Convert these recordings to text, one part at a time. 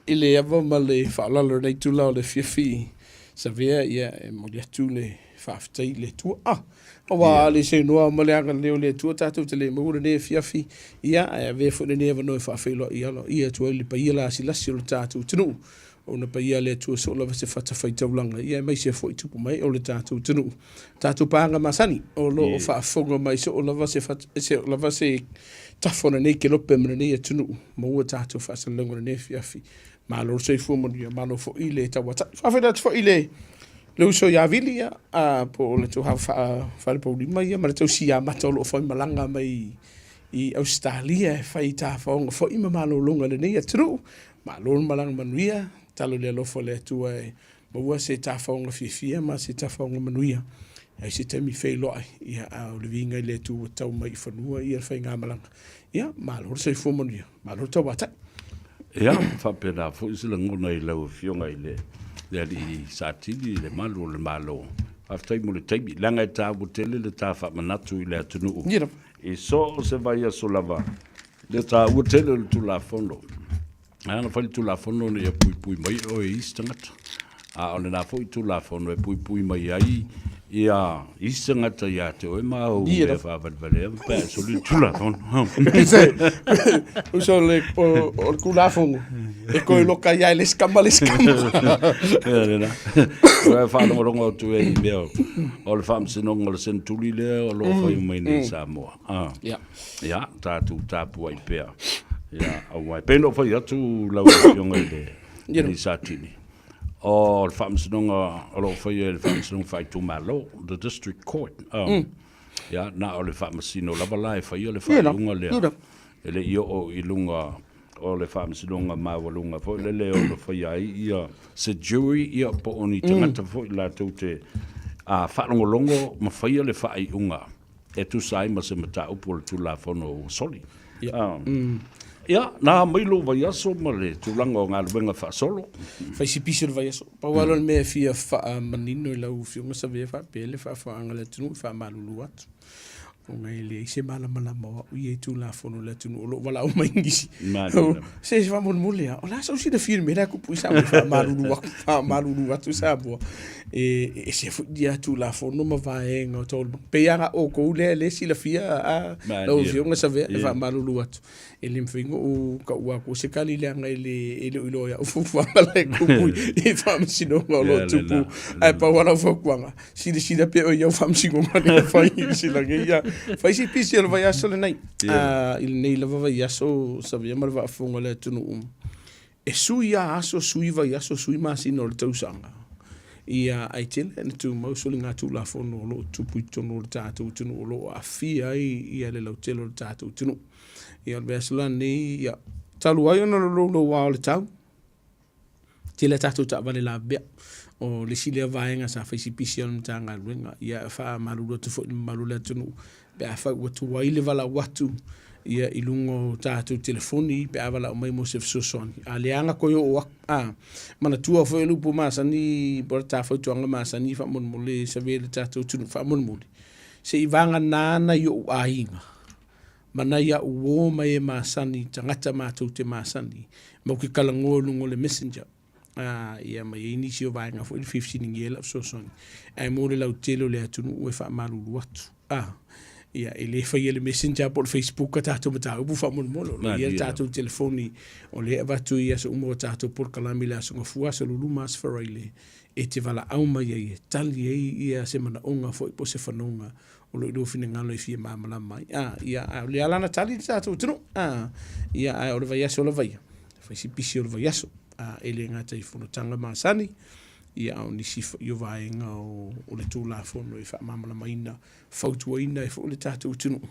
I le ava ma le faaaloalo i lenei itula o le afiafi Savea, ia, e momoli atu le faafetai i le Atua. Ah, aua le seanoa ma le agalelei o le Atua tatou te le maua lenei afiafi, ia, ae avea foi lenei avanoa e faafeiloai aloaia atu ai i le paia lasilasi o le tatou atunuu, ona paia a le Atua soo lava se fatafaitaulaga, ia aemaise foi tupu mai o le tatou atunuu, tatou paga masani o lo o faafofoga mai soo lava se fata, soo lava se tafa o lenei kelope ma lenei atunuu, maua tatou faasalalauga i lenei afiafi. Malo le soifua manuia, malo foi le tauatai. Faafeiloai atu foi i le le uso ia Vili, ia, a, po o le tou falepoulima ia ma le tau siamata o lo o faimalaga mai i Ausetalia e fai tafaoga foi ma malologa i lenei atunuu. Malo le malaga manuia, tatalo i le alofa o le Atua e maua se tafaoga fiafia ma se tafaoga manuia. Ai se taimi feiloai, ia, a o le viiga i le Atua ua tau mai i fanua ia le faigamalaga. Ia, malo le soifua manuia, malo le tauatai. Ia, faapena foi se lagona i lau Afioga i le Alii Satili i le Malu o le Malo. Faafetai mo le taimi, leaga e taua tele le ta faamanatu i le atunuu i so o se vaiaso lava le taua tele o le Tulafono. A na fai le Tulafono ina ia puipui mai oe i isi tagata, a o lena foi Tulafono e puipui mai ai ia isi tagata ia te oe ma au mea faavalevalea pe a e soli le Tulafono. Uso le o le Tulafono e toe loka ia le isi kama le isi kama. Ia lena. Ua faalogologo atu ai i mea o le faamasinoga o le Senetuli lea o lo o fai mai nei i Samoa. Ia. Ia, tatou tapuai pea. Ia, aua e pei ona ou fai atu lau Afioga i le Alii Satini, o le faamasinoga o lo o faia e le Faamasinoga Faaitumalo, the District Court. Ia, na o le faamasino lava la e faia le faaiuga lea. E le i oo i luga o le faamasinoga maualuga foi lele e ono faia ai ia se jury, ia po o ni tagata foi latou te faalogologo ma faia le faaiuga e tusa ai ma se mataupu o le Tulafono ua soli. Ia, ia na mai lou vaiaso ma le tulaga o galuega faasolo. Fai si pisi o le vaiaso. Pau lava lea o le mea e fia faamanino i lau Afioga Savea faapea le faafofogaaga a le atunuu e faamalulu atu. Ona e leai se malamalama o au ia i Tulafono o le atunuu o lo o valaau mai nisi. Se se faamolemole lava, o le a sou silafia i le mea lea e tupu i Samoa, faamalulu atu, faamalulu atu Samoa. E ese foi ia Tulafono ma vaega o taualumaga. Pei lava na outou lea e silafia a lau Afioga Savea, e faamalulu atu. E le mafai ona ou taua atu se tali leaga e le o iloa e au fuafuaga la e tupu i faamasinoga o lo o tupu. Ae pau lava lau fautuaga, silasila pea oe i au faamasinoga lea e fai i silagi ia. Fai si pisi o le vaiaso lenei. I lenei lava vaiaso Savea ma le faafofoga a le atunuu, e sui lava aso, sui vaiaso, sui masina o le tausaga. Ia, ae tele ina tumau soligatulafono o lo o tupu i totonu o le tatou atunuu o lo o aafia ai ia le lautele o le tatou atunuu. Ia, o le vaiaso la lenei, ia, talu ai ona o le louloua o le tau, tele a tatou taavale lavevea. O le isi lea vaega sa fai si pisi o le Matagaluega, ia e faamalulu atu foi i le mamalu o le atunuu pe afai ua tuai le valaau atu ia i luga o tatou telefoni pe a valaau mai mo se fesoasoani. A leaga ona toe oo atu, a manatua foi le upu masani po o le ta fautuaga masani faamolemole save le tatou atunuu faamolemole, se i vagana nai ou aiga ma nai au uo ma e masani, tagata matou te masani, matou te talanoa i luga o le messenger. Ia ma i ai nisi o vaega foi le fia fesiligia ai lau fesoasoani. Ae mo le lautele o le atunuu e faamalulu atu. Ia, e le faia e le messenger po o le Facebook a tatou mataupu faamolemole. O lo o i ai le tatou telefoni o lea e avatu i aso uma o tatou polokalame i le Aso Gafua, Aso Lulu ma Aso Faraile e te valaau mai ai e tali ai ia se manaoga foi po o se fanoga o lo o i lou finagalo e fia malamalama ai. Ia, a o le ala na tali le tatou atunuu. Ia, ae o le vaiaso lava ia, fai si pisi o le vaiaso. E le gata i fonotaga masani, ia, a o nisi foi o vaega o le Tulafono e faamalamalamaina, fautuaina ai foi le tatou atunuu,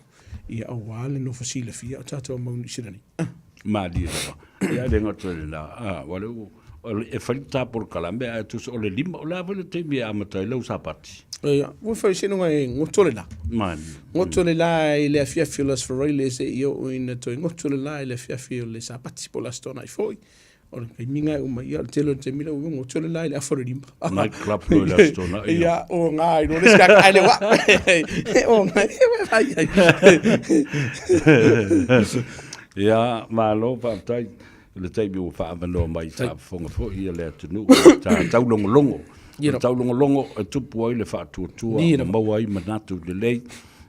ia, aua le nofo silafia o tatou mau i Niu Silani. Malie lava. Ia, e le gata i lena, aua o lea ua e fai le ta polokalame ae tusa o le 5, o le a foi le taimi e amata ai lau Sapati? Ia, ua fai seiloga e goto le la. Malie. Goto le la i le afiafi o le Aso Faraile seia oo ina toe goto le la i le afiafi o le Sapati po o le Aso Toonai foi. O le taimi lena e uma ai. Ia, o le tele o le taimi lau afioga, goto le la i le afa o le 5. Night club loa i le Aso Toonai. Ia, o ngā i loa le isi ai le wa. O ngā, ai ai. Ia, malo faafetai. le taimi ua faaavanoa mai faafofoga foi ia le atunuu ta taulogologo. O le taulogologo e tupu ai le faatuatua ma maua ai manatu lelei.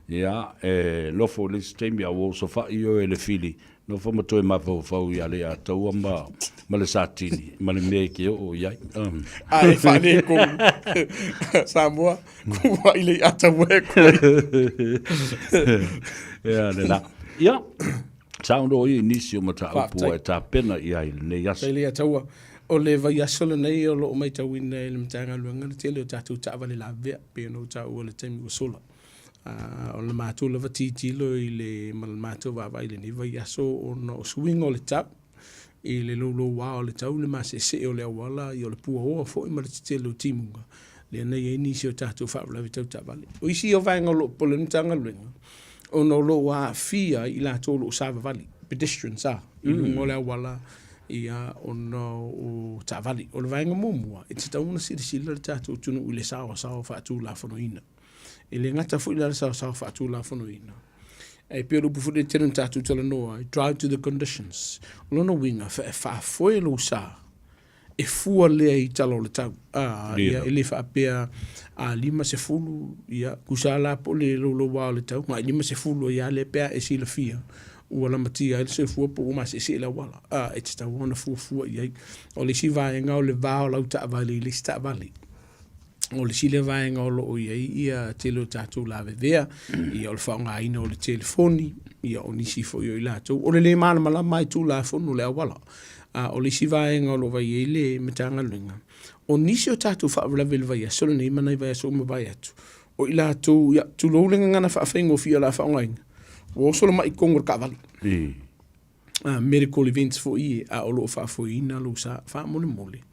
Ia, e nofo i le isi taimi a ua osofai oe e le fili, nofo ma toe mafaufau ia Leiataua ma, ma le Satini ma le mea e te oo i ai. A e faaletonu Samoa, kuai Leiataua e koe. Ia, lena. Ia, saunoa ia i nisi o mataupu ua e tapena i ai i lenei aso. Leiataua, o le vaiaso lenei o lo o matauina e le Matagaluega le tele o tatou taavale lavevea, pei ona ou taua i le taimi ua sola. O le matou lava tilotilo i le ma le matou vaavaai i lenei vaiaso ona o suiga o le tau i le louloua o le tau, le maseesee o le auala, ia o le puaoa foi ma le tetele o timuga, lea na i ai nisi o tatou faalavelave tau taavale. O isi ia o vaega o lo o popole ai le Matagaluega, ona o lo o aafia i latou o lo o savavali, pedestrians a, i luga o le auala ia ona o taavale. O le vaega muamua, e tatau ona silasila le tatou atunuu i le saoasaoa faatulafonoina. E le gata foi la le saoasaoa faatulafonoina, ae pei o le upu foi lea e tele ona tatou talanoa ai, drive to the conditions. O lona uiga, e faafoe lou sa e fua lea i tala o le tau. A, ia, e le faapea a 50, ia, tusa la po o le louloua o le tau, na i 50 ai lava lea pe a e silafia ua lamatia ai le soifua po ua maseese le auala. A, e tatau ona fuafua i ai. O le isi vaega o le va o lau taavale i le isi taavale. O le isi lea vaega o lo o i ai ia tele o tatou lavevea, ia o le faaaogaina o le telefoni, ia o nisi foi o i latou, o le le malamalama i Tulafono o le auala. A o le isi vaega o lo o vaai ai le Matagaluega, o nisi o tatou faalavelave i le vaiaso lenei ma nai vaiaso ua mavae atu, o i latou, ia, tulou le gagana faafaigofie o le a faaaogaina, ua oso le mai i totonu o le taavale. Medical events foi ia, a o lo o faafoeina lou sa, faamolemole,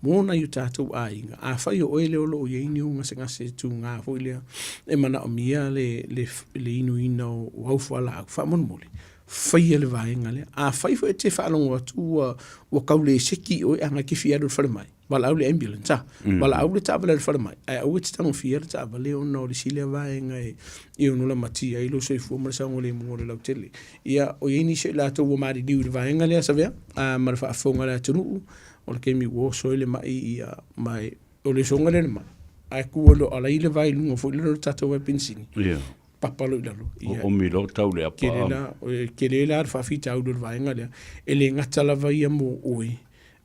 mo nai o tatou aiga. Afai o oe lea o lo o i ai ni ou gasegase tuga foi lea e manaomia le, le, le inuina o au fualaau, faamolemole, faia le vaega lea. Afai foi e te faalogo atu ua, ua tau le seki oe a na e te fia alu i le falemai, valaau le ambulance, a, valaau le taavale a le falemai, ae aua e te tagofia le taavale ona o le isi lea vaega e, e ono lamatia ai lou soifua ma le saogalemu o le lautele. Ia, o i ai nisi o i latou ua maliliu i le vaega lea, Savea, a, ma le faafofoga a le atunuu, o le taimi ua oso ai le mai, ia, ma e, o le osoga lea o le mai, ae tu ai loa alai le vai i luga foi lea o le tatou vai penisini. Ia. Papa loa i lalo. Ia, Oomi loa tau le apa. Tele la, tele la le faafitauli o le vaega lea, e le gata lava ia mo oe,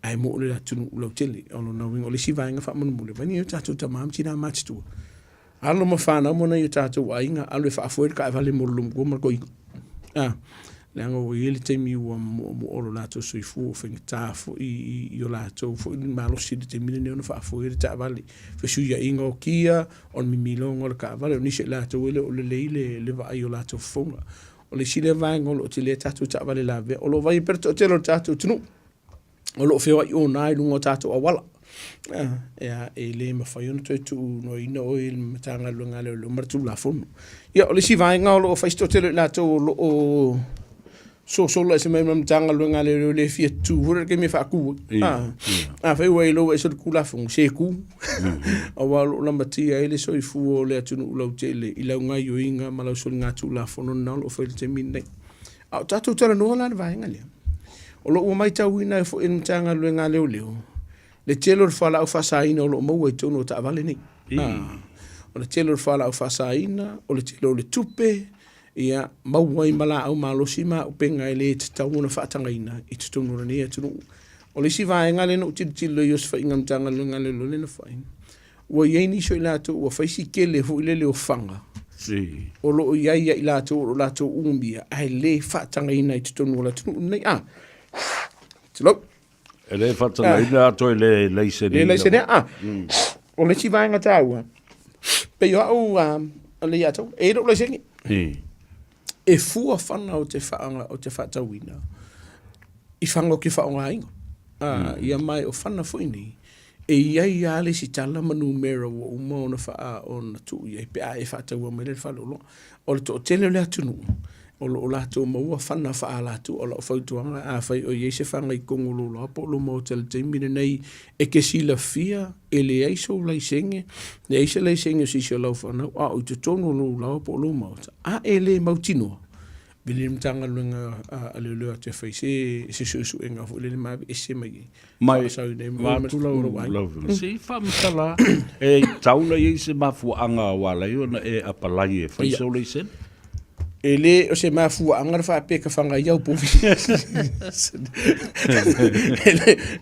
ae mo le atunuu lautele. O lona uiga, o le isi vaega faamolemole, vaai nei o tatou tama ma tina matutua, alo ma fanau ma nai o tatou aiga, alu e faafoe le taavale mo le lomua ma le toeaina. A, leaga ua i ai le taimi ua moomoo lo latou soifua, ua faigata foi i o latou foi malosi i le taimi lenei ona faafoe le taavale. Fesuiaiga o kia, o le mimiloga o le taavale, o nisi o i latou e le o lelei le vaai o latou fofoga. O le isi lea vaega o lo o tele ai tatou taavale lavea, o lo o vaai pea le toatele o le tatou atunuu o lo o feoai ona i luga o tatou auala. Ia, e le mafai ona toe tuunoaina oe i le Matagaluega a Leoleo ma le Tulafono. Ia, o le isi vaega o lo o fai si toatele o i latou o lo o sosola ese mai ma le Matagaluega a Leoleo le fia tu foi le taimi e faatu ai. Afai ua e iloa ese le Tulafono, se tu. Aua o lo o lamatia ai le soifua o le atunuu lautele i lau gaoioiga ma lau soligatulafono lena o lo o fai i le taimi lenei. A o tatou talanoa la i le vaega lea, o lo o ua matauina ai foi e le Matagaluega a Leoleo le tele o le fualaau faasaina o lo o maua i totonu o taavale nei. O le tele o le fualaau faasaina, o le tele o le tupe, ia maua ai ma laau malosi ma auupega e le tatau ona faatagaina i totonu o lenei atunuu. O le isi vaega lea na ou tilotilo i osofaiga a le Matagaluega a Leoleo lea na fai, ua i ai nisi o i latou ua fai si tele foi lele o fana o lo o i ai ia i latou o lo o latou umia ae le faatagaina i totonu o le atunuu lenei. A, tulou. E le faatagaina atoa i le laisene. Le laisene, a. O le isi vaega taua, pei o au a le ia tau, e i lou laisene. E fua fana o te whaanga, o te whaatauina, i fana o ke whaongainga. Ia mai o fana foi nei, e i ai lava le isi tala ma numera ua uma ona whaa, ona tuu i ai pe a e whaataua mai le faleoloa. O le toatele o le atunuu, o lo o latou maua fana faa-latou. O lau fautuaga, afai o i ai se fana i totonu o lou laoa po o lou maota i le taimi lenei e te silafia e leai sou laisene, leai se laisene o se isi o lau fanau, a o i totonu o lou laoa po o lou maota, a e le mautinoa, Vili le Matagaluega a Leoleo atu e fai se se suesuega foi lele ma aveese mai ai. Mai vaeatu lau afioga, se i faamatala e tatau ona i ai se mafuaaga ua ala ai ona e apalai e fai sou laisene? E le o se mafuaaga le faapea e faga ai au povi.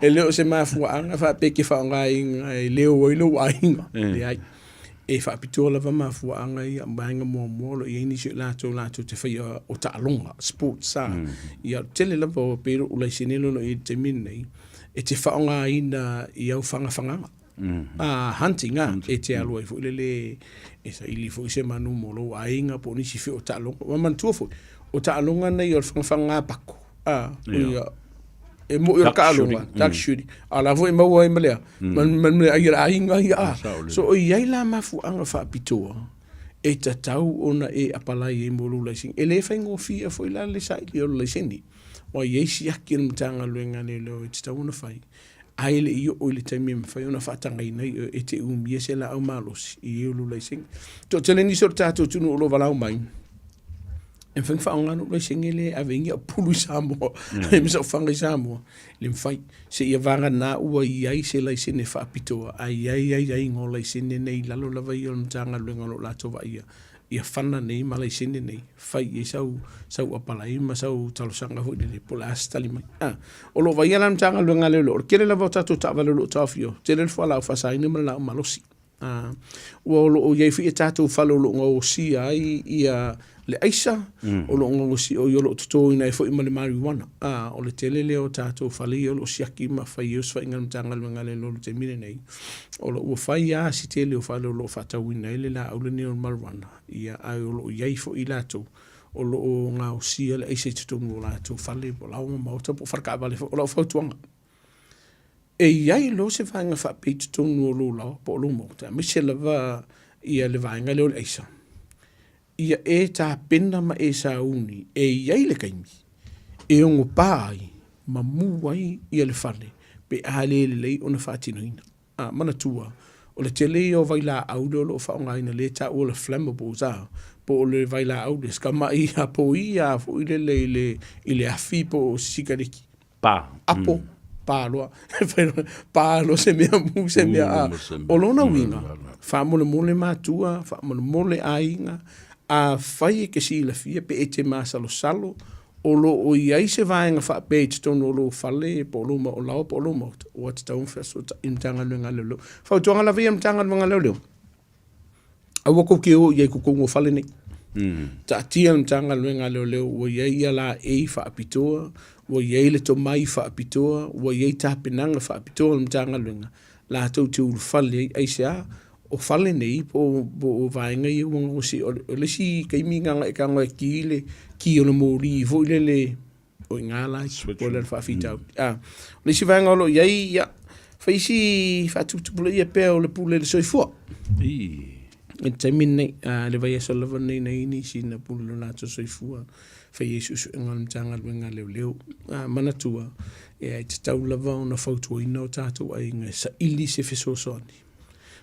E le o se mafuaaga faapea e te faaaogaina e leo ai lou aiga. Leai. E faapitoa lava mafuaaga ia, vaega muamua o lo o i ai nisi o i latou latou te faia o taaloga, sports a. Ia o le tele lava o pei o lou laisene lea o lo o i ai i le taimi lenei, e te faaaogaina i au fagafagaga, hunting a, e te alu ai foi lele e saili foi se manu mo lou aiga po o nisi foi o taaloga. Ua manatua foi, o taaloga nei o le fagafagaga pako, a, ia, e moi o le taaloga, duck shooting, a o la foi e maua ai ma le a, ma le ai a le aiga ia a. So o i ai la mafuaaga faapitoa e tatau ona e apalai ai mo lou laisene. E le faigofie foi la le saili o le laisene, aua e i ai siaki a le Matagaluega a Leoleo e tatau ona fai, ae le i oo i le taimi e mafai ona faatagaina ai oe e te umia se laau malosi i lou laisene. Toatele nisi o le tatou atunuu o lo o valaau mai, e mafai ona faaaoga lou laisene lea e ave ai ni au pulu i Samoa, ma sau faga i Samoa. E le mafai. Seia vagana ua i ai se laisene faapitoa, ae i ai aiaiga o laisene nei i lalo lava ia o le Matagaluega o lo o latou vaaia ia fana nei ma laisene nei, fai i ai sau, sau apalai ma sau talosaga foi lele, po o le a se tali mai. A, o lo o vaaia la le Matagaluega a Leoleo, o le tele lava o tatou taavale o lo o taofia, tele le fualaau faasaina ma le laau malosi. A, ua o lo o i ai foi a tatou fale o lo o gaosia ai ia le aisa, o lo o gaosia, o lo o totoina ai foi ma le marijuana. A, o le tele lea o tatou fale ia o lo o siaki ma fai ai osofaiga a le Matagaluega a Leoleo i le taimi lenei. O lo o ua fai lava si tele o fale o lo o faatauina ai le laau lenei o le marijuana, ia, ae o lo o i ai foi latou o lo o gaosia le aisa i totonu o latou fale, po o laoa ma maota po o faletaavale foi. O lau fautuaga, E i ai loa se vaega faapea i totonu o lou laoa po o lou maota, aemaise lava ia le vaega lea o le aisa, ia e tapena ma e sauni e i ai le taimi e ono pa ai ma mu ai ia le fale pe a le lelei ona faatinoina. A, manatua, o le tele ia o vailaau lea o lo o faaaogaina lea e taua o le flammables a, po o le vailaau lea, si tamai apoi a foi lele i le afi po o se sikareti. Pa. Apo, pa loa. Pa loa se mea mu se mea a. O lona uiga, faamolemole matua, faamolemole aiga, afai e te silafia pe e te masalosalo o lo o i ai se vaega faapea i totonu o lou fale po o lou laoa po o lou maota, ua tatau ona fesootai'i i le Matagaluega a Leoleo. Fautuaga lava ia a le Matagaluega a Leoleo, aua tou te o i ai i totonu o fale nei. Taatia le Matagaluega a Leoleo ua i ai ia laei faapitoa, ua i ai le tomai faapitoa, ua i ai tapenaga faapitoa a le Matagaluega latou te ulufale ai. Aisea? O fale nei po o vaega ia ua gaosi, o le isi taimi na ona e tago e ki le ki o le moli foi lele o i ina la po o le faafitauli. A, o le isi vaega o lo o i ai, ia, fai si faatuputupulaia pea o le pule i le soifua. I le taimi lenei, a, le vaiaso lava lenei na i ai nisi na pule lo latou soifua, fai ai suesuega a le Matagaluega a Leoleo. A, manatua, ia, e tatau lava ona fautuaina o tatou aiga e saili se fesoasoani.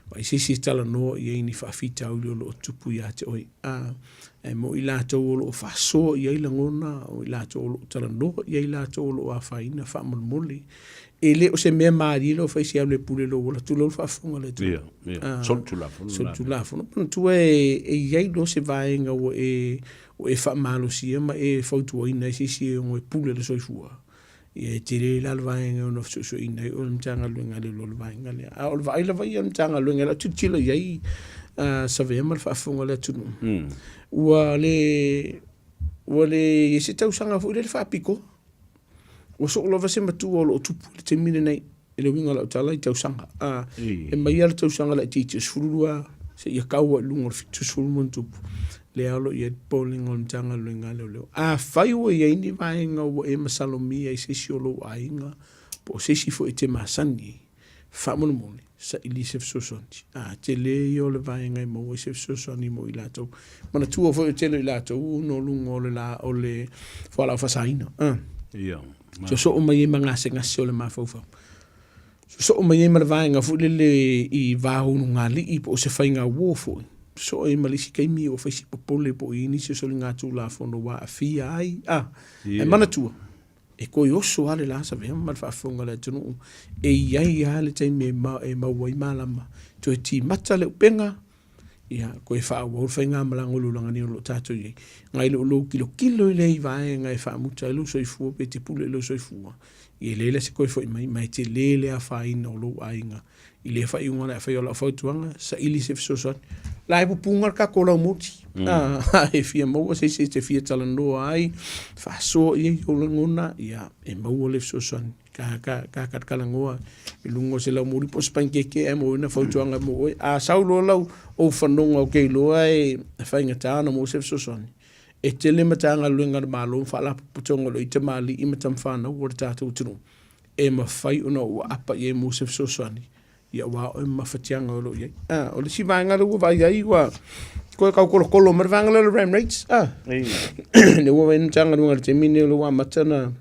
Vaai se isi e talanoa i ai ni faafitauli o lo o tupu ia te oe. A, e mo i latou o lo o faasoa i ai lagona, o i latou o lo o talanoa i ai latou o lo o afaina faamolemole. E le o se mea malie lou fai se alu e pule lou ola, tulou le faafofoga a le Atua. Ia, ia, solitulafono. Solitulafono. Manatua e i ai loa se vaega ua e, ua e faamalosia ma e fautuaina ai se isi e ono e pule le soifua, Ia e tele la le vaega e ono fesoesoeina ai o le Matagaluega a Leoleo le vaega lea. A o le vaai lava ia a le Matagaluega, o lau tilotilo i ai Savea ma le faafofoga a le atunuu, ua le ua le i ai se tausaga foi lele faapitoa. Ua soo lava se matua o lo o tupu i le taimi lenei. I le uiga o lau tala i tausaga. E mai lava le tausaga laitiiti o 12 seia tau ai i luga o le 70+, lea o lo o i ai le popolega o le Matagaluega a Leoleo. Afai ua i ai ni vaega ua e masalomia i se isi o lou aiga po o se isi foi e te masani ai, faamolemole, saili se fesoasoani. A tele ia o le vaega e maua ai se fesoasoani mo i latou. Manatua foi o le tele o i latou ona o luga o le la o le fualaau faasaina. Ia. Sosoo mai ai ma gasegase o le mafaufau. Sosoo mai ai ma le vaega foi lele i va ulugalii po o se faiga uo foi. Sosoo ai ma le isi taimi ua fai si popole po o i ai nisi o soligatulafono ua aafia ai, a, ae manatua, e toe oso lava le la savea ma le faafofoga a le atunuu, e i ai lava le taimi e maua ai malama, toe timata le upega, ia, toe faaauau le faigamalaga o le olaga nei o lo o tatou i ai. Nai lo lou tilotilo lea i vaega e faamuta ai lou soifua pe te pule i lou soifua, ia e leai la se toe foi mai, ma e tele le afaina o lou aiga i lea faaiuga o le a faia. O lau fautuaga, saili se fesoasoani. La e pupuga le tatou laumoti. A e fia maua se isi e te fia talanoa ai, faasoa i ai ou lagona, ia, e maua le fesoasoani. Ka, ka, ka talanoa i luga o se laumoli po o se panikeke ae maua ai nai fautuaga mo oe. A sau loa lau ou fanoga ou te iloa e faigata ona maua se fesoasoani, e tele Matagaluega a le Malo ma Faalapotopotoga o lo o i ai tamalii ma tamafanau o le tatou atunuu e mafai ona ou aapa i ai mo se fesoasoani, ia aua oe ma mafatiaga o lo o i ai. Ah, o le isi vaega lea ua vaai ai ua toe tau tolotolo mai le vaega lea o le ram rates. Ah, lea ua vaai le Matagaluega i le taimi lenei o lea ua amata ona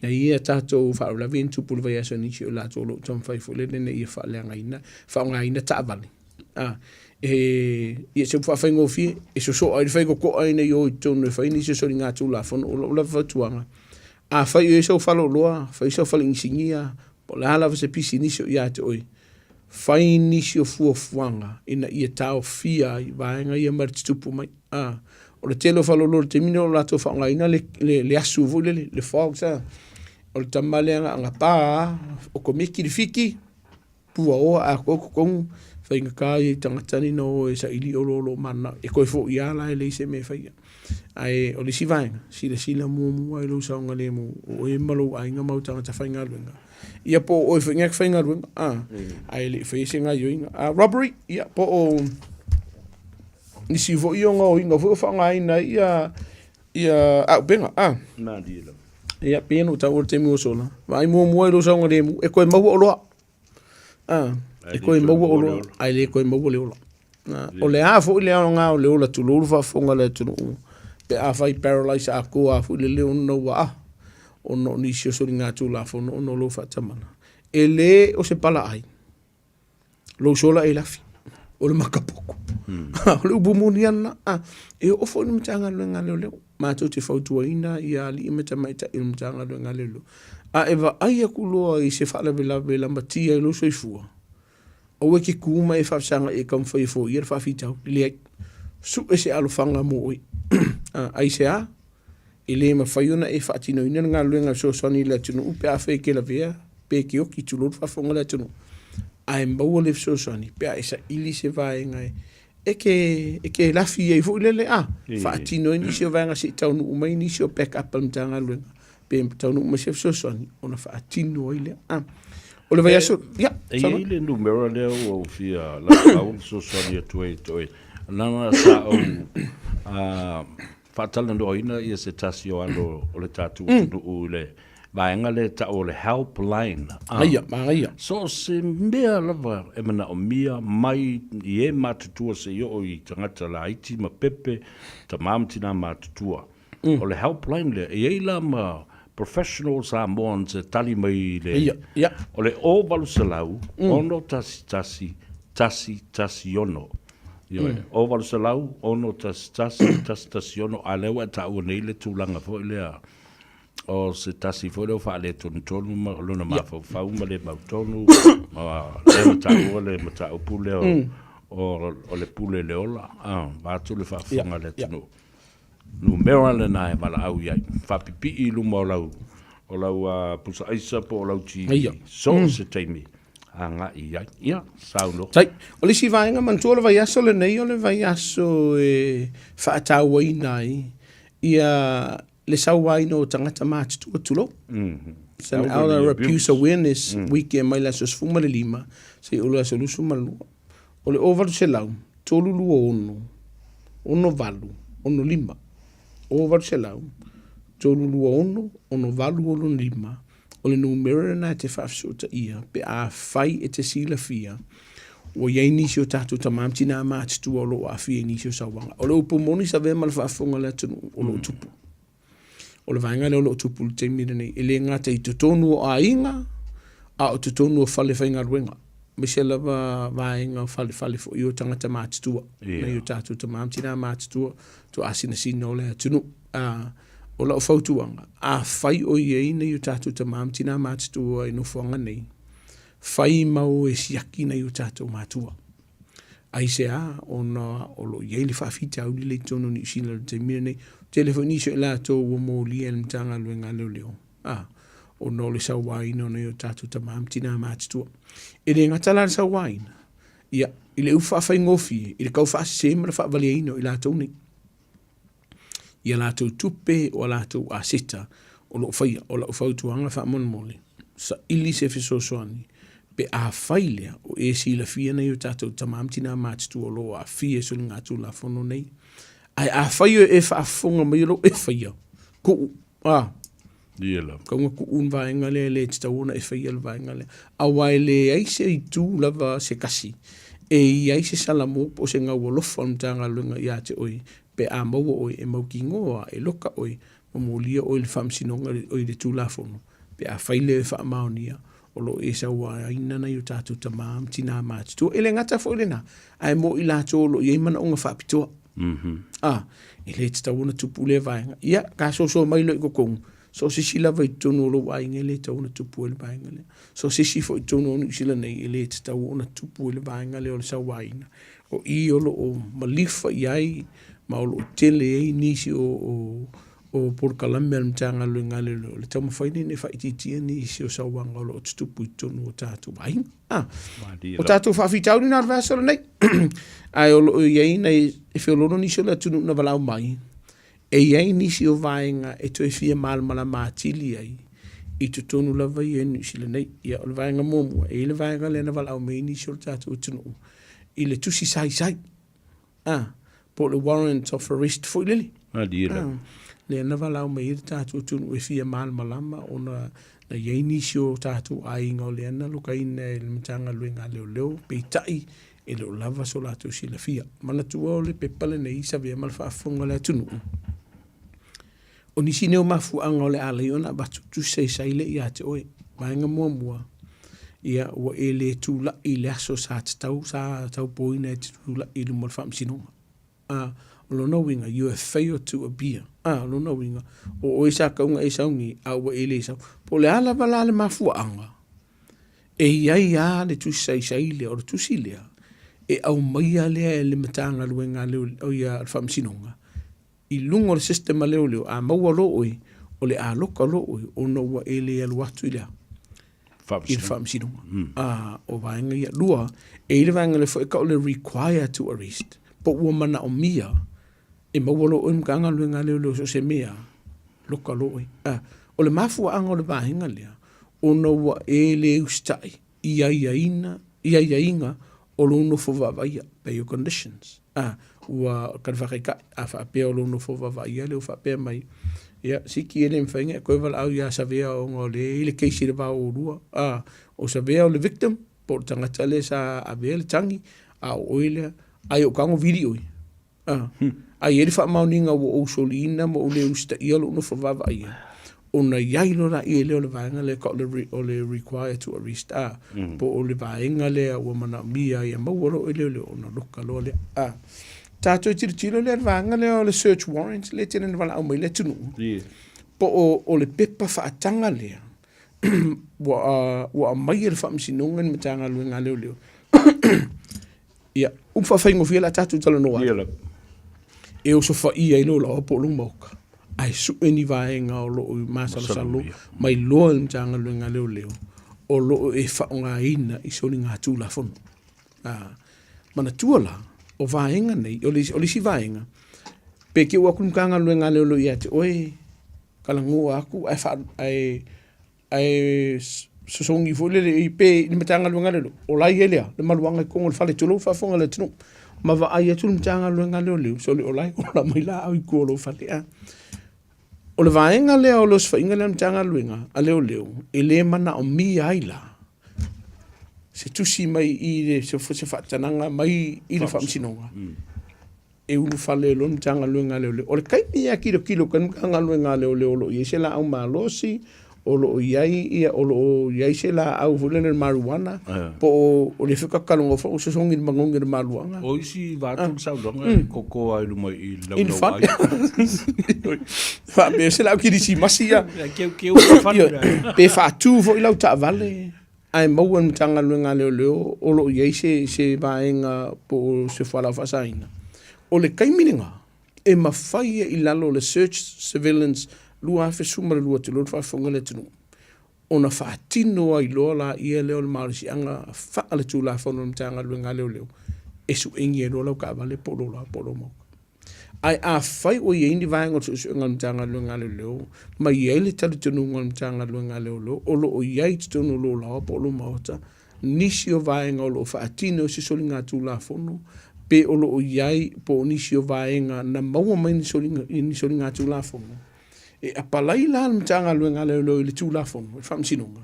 i ai tatou faalavelave ia na tupu i le vaiaso i nisi o i latou o lo o taumafai foi lele ina ia faaleagaina, faaaogaina taavale. Ah, e, ia se upu faafaigofie, e sosoo ai le faitotoa ina ia o i totonu e fai nisi o soligatulafono. O lau lava fautuaga, afai o i ai sou faleoloa, fai sau fale inisinia, po o le a lava se pisinisi o ia te oe, fai nisi o fuafuaga ina ia taofia ai vaega ia mai le tutupu mai. A, o le tele o faleoloa i le taimi lenei o lo o latou faaaogaina le, le, le asu foi lele, le fogs, a. O le tama lea na ona pa lava, okomeki le fiki, puaoa atoa totonu, faigata ia i tagata nei ona o e saili olo o lo o mananao. E toe foi lava la e leai se mea e faia. Ae o le isi vaega, silasila muamua i lou saogalemu, o oe ma lou aiga ma ou tagata faigaluega. Ia po o oe foi e te faigaluega, a, ae le i faia se gaoioiga. A robbery, ia po o nisi foi o gaoioiga foi o faaaogaina ai ia ia aupega, a. Malie lava. Ia, pei ona ou taua i le taimi ua sola, vaai muamua i lou saogalemu, e toe maua oloa. A, e toe maua oloa, ae le toe maua le ola. O le a foi le aoga o le ola, tulou le faafofoga a le atunuu, pe afai paralyze atoa lava foi lele ona ua a, ona o nisi o soligatulafono ona o lou faatamala. E le o se palaai lou sola e lafi, o le makapuku. O le upu moni lava lena. E oo foi i le Matagaluega a Leoleo, matou te fautuaina ia alii ma tamaitai o le Matagaluega a Leoleo, a e vaai atu loa i se faalavelave e lamatia ai lou soifua, aua e te tu ma e faafesagai e taumafai e foia le faafitauli. Leai, sue se alofaga mo oe. Aisea? E le mafai ona e faatinoina le galuega e fesoasoani i le atunuu pe afai e te lavea pe e te oti, tulou le faafofoga a le atunuu, ae maua le fesoasoani pe a e saili se vaega e e te, e te lafi ai foi lele, a, faatino ai nisi o vaega se i taunuu mai nisi o back up a le Matagaluega pe taunuu mai se fesoasoani ona faatino ai lea. A, o le vaiaso, ia, E i ai le numera lea ua ou fia laolao ma fesoasoani atu ai toe. Leaga sa ou faatalanoaina ia se tasi o alo o le tatou atunuu i le vaega lea e tau o le helpline. Manaia, manaia. So o se mea lava e manaomia mai i e matutua seia oo i tagata laiti ma pepe, tama ma tina matutua. O le helpline lea, e i ai la ma professional Samoans e tali mai i le... Ia, ia. O le 0800 611 116. Ioe, 0800 611 116, a lea ua e taua nei le tulaga foi lea o se tasi foi lea ua faaletonutonu ma lona mafaufau ma le mautonu, ma lea na taua le mataupu lea o, o le pule i le ola, vaeatu le faafofoga a le atunuu. Numera lena e valaau i ai, faapipii i luma o lau, o lau pusa aisa po o lau TV, so o se taimi agai i ai. Ia, saunoa. Tai, o le isi vaega, manatua o le vaiaso lenei o le vaiaso e faatauaina ai ia le sauaina o tagata matutua, tulou. It's an Elder Abuse Awareness Week e mai le aso 15 seia oo i le aso 22. O le 0800 326 68 65. 0800 326 6865 o le numera lena e te faafesootaia pe afai e te silafia ua i ai nisi o tatou tama ma tinā matutua o lo o aafia i nisi o sauaga. O le upu moni sa avea ma le faafofoga a le atunuu o lo o tupu. O le vaega lea o lo o tupu i le taimi lenei, e le gata i totonu o aiga, a o totonu o fale faigaluega. Aemaise lava vaega o falefale foi o tagata matutua, nai o tatou tama ma tina matutua, tuaasinasina o le atunuu. A, o lau fautuaga, afai o i ai nai o tatou tama ma tina matutua i nofoaga nei, fai ma o e siaki nai o tatou matua. Aisea? Ona o lo o i ai le faafitauli lea i totonu o Niu Sila i le taimi lenei. Tele foi nisi o i latou ua molia e le Matagaluega a Leoleo, a, ona o le sauaina o nai o tatou tama ma tina matutua. E le gata la le sauaina, ia, i le upu faafaigofie, i le tau faasese ma le faavaleaina o i latou nei. I a latou tupe o a latou aseta o lo o faia. O lau fautuaga faamolemole, saili se fesoasoani pe afai lea o e silafia nai o tatou tama ma tina matutua o lo o aafia i soligatulafono nei. Ae afai o e faafofoga mai o lo o e faia, kuu, a, Ia lava. Kauga kuu le vaega lea e le tatau ona e faia le vaega lea. Aua e leai se itu lava se kasi e i ai se salamo po o se gaualofa o le Matagaluega ia te oe pe a maua oe e mautinoa e loka oe ma molia oe i le faamasinoga i le Tulafono pe afai lea e faamaonia o lo o e sauaina nai o tatou tama ma tina matutua. E le gata foi lena, ae mo i latou o lo o i ai manaoga faapitoa. A, e le tatau ona tupu lea vaega. Ia, ka soso mai loa i totonu, so o se isi lava i totonu o lou aiga e le tatau ona tupu ai le vaega lea. So o se isi foi i totonu o Niu Sila nei e le tatau ona tupu ai le vaega lea o le sauaina. O i o lo o malifa i ai ma o lo o tele ai nisi o o polokalame a le Matagaluega a Leoleo, o le taumafai lea ina ia faaitiitia nisi o sauaga o lo o tutupu i totonu o tatou aiga. Ah, o tatou faafitauli na o le vaiaso lenei. Ae o lo o i ai nai, e feoloolo nisi o le atunuu na valaau mai, e i ai nisi o vaega e toe fia malamalama atili ai i totonu lava ia i Niu Sila nei. Ia, o le vaega muamua, e i ai le vaega lea na valaau mai ai nisi o le tatou atunuu i le tusi saisai. Ah, po o le warrant of arrest foi lele. Malie lava. Ah, lea na valaau mai ai le tatou atunuu e fia malamalama ona na i ai nisi o tatou aiga o lea na lokaina e le Matagaluega a Leoleo, peitai e le o lava so latou silafia. Manatua o le pepa lenei sa avea ma le faafofoga a le atunuu. O nisi nei o mafuaaga o le a alai ona avatu tusi saisai lea ia te oe. Vaega muamua, ia ua e le tulai i le aso sa tatau, sa taupoina e te tulai i luma o le faamasinoga. A, o lona uiga, you have failed to appear. A, o lona uiga, o oe sa tatau ona e sauni, a ua e le sau. Po o le a lava la le mafuaaga, e i ai lava le tusi saisai lea, o le tusi lea, e aumaia lea e le Matagaluega a le Faamasinoga, i luga o le system a leoleo, a maua loa oe, o le a loka loa oe ona ua e le alu atu i le a? I le faamasinoga. A, o vaega ia. Lua, e i ai le vaega lea foi e tau o le require to arrest, po ua manaomia e maua loa oe e le Matagaluega a Leoleo so o se mea, loka loa oe. A, o le mafuaaga o le vaega lea, ona ua e le usitai i aiaiina, i aiaiga o lou nofo vaavaaia, bail conditions. A, ua ka le faataitai, a faapea o lou nofo vaavaaia lea ua faapea mai, ia, siki e le mafai ona e toe valaau ia Savea ona o lea e i ai le case i le va o oulua. A, o Savea o le victim, po o le tagata lea sa avea le tagi, a o oe lea, ai o tago vili oe. A, a i ai le faamaoniga ua ou soliina ma ou le usitaia lou nofo vaavaaia, ona i ai loa laia lea o le vaega lea e tau o le require to arrest, a, po o le vaega lea ua manaomia ia maua loa oe leoleo ona loka loa lea. A, tatou tilotilo lea i le vaega lea o le search warrant lea e tele ina valaau mai le atunuu, po o le pepa faataga lea ua aumai e le Faamasinoga i le Matagaluega a Leoleo. Ia, upu faafaigofie o le a tatou talanoa atu. E osofaia ai lou laoa po o lou maoka, ae sue ni vaega o lo o masalosalo mai loa i le Matagaluega a Leoleo o lo o e faaaogaina i soligatulafono. Manatua la, o vaega nei, o le isi vaega, pe te i ua o atu le Matagaluega a Leoleo ia te oe, talanoa atu ae faa, ae, ae sosogi foi lele i pe i le Matagaluega a Leoleo, o la e i ai le a? Le maluaga i totonu o le fale, tulou le faafofoga a le atunuu. Ma vaai atu le Matagaluega a Leoleo, sole o la e ola mai laau i tua o lou fale. A. O le vaega lea o le osofaiga lea a le Matagaluega a Leoleo, e le manaomia ai la se tusi mai i le, se faatanaga mai i le Faamasinoga. E ulufale loa le Matagaluega a Leoleo. O le taimi lava e tilotilo atu ai le Matagaluega a Leoleo o lo o i ai se laau malosi, O lo o i ai ia, o lo o i ai se laau foi lele le marijuana, po o o le fekakaloga foi o sosogi i le magogi o le maluaga. O isi vaeatu le saunoaga e koko lava i luma i i le I le laulau fale. ai. Faapea se laau kerisimasi ia. Ia keukeu le fale. Ioe. Pe faatu foi lau taavale ae maua e le Matagaluega a Leoleo o lo o i ai se se vaega po o se fualaau faasaina. O le taimi lena, e mafai i lalo o le Search Surveillance 2012 tulou le faafofoga a le atunuu, ona faatino ai loa laia lea o le malosiaga faaletulafono o le Matagaluega a Leoleo e suegi ai loa lau taavale po o lou la po o lou maota. Ae afai ua i ai ni vaega o le suesuega a le Matagaluega a Leoleo ma i ai le talitonuga o le Matagaluega a Leoleo o lo o i ai i totonu o lou laoa po o lou maota nisi o vaega o lo o faatino i se soligatulafono pe o lo o i ai po o nisi o vaega na maua mai ni soliga, ni soligatulafono, e apalai la le Matagaluega a Leoleo i le Tulafono, i le Faamasinoga,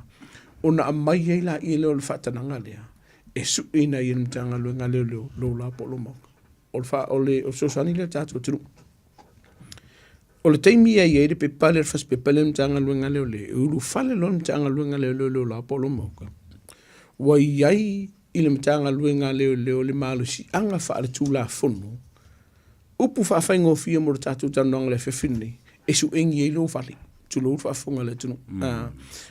ona aumai ai laia lea o le faatanaga lea e sueina ai e le Matagaluega a Leoleo lou la po o lou maota. O le, fa, o le, o le fesoasoani lea i le tatou atunuu. O le taimi e i ai le pepa lea, le fasipepa lea a le Matagaluega a Leoleo, e ulufale loa le Matagaluega a Leoleo i lou la po o lou maota, ua i ai i le Matagaluega a Leoleo le malosiaga faaletulafono, upu faafaigofie mo le tatou talanoaga i le afiafi lenei, e suegi ai lou fale, tulou le faafofoga a le atunuu.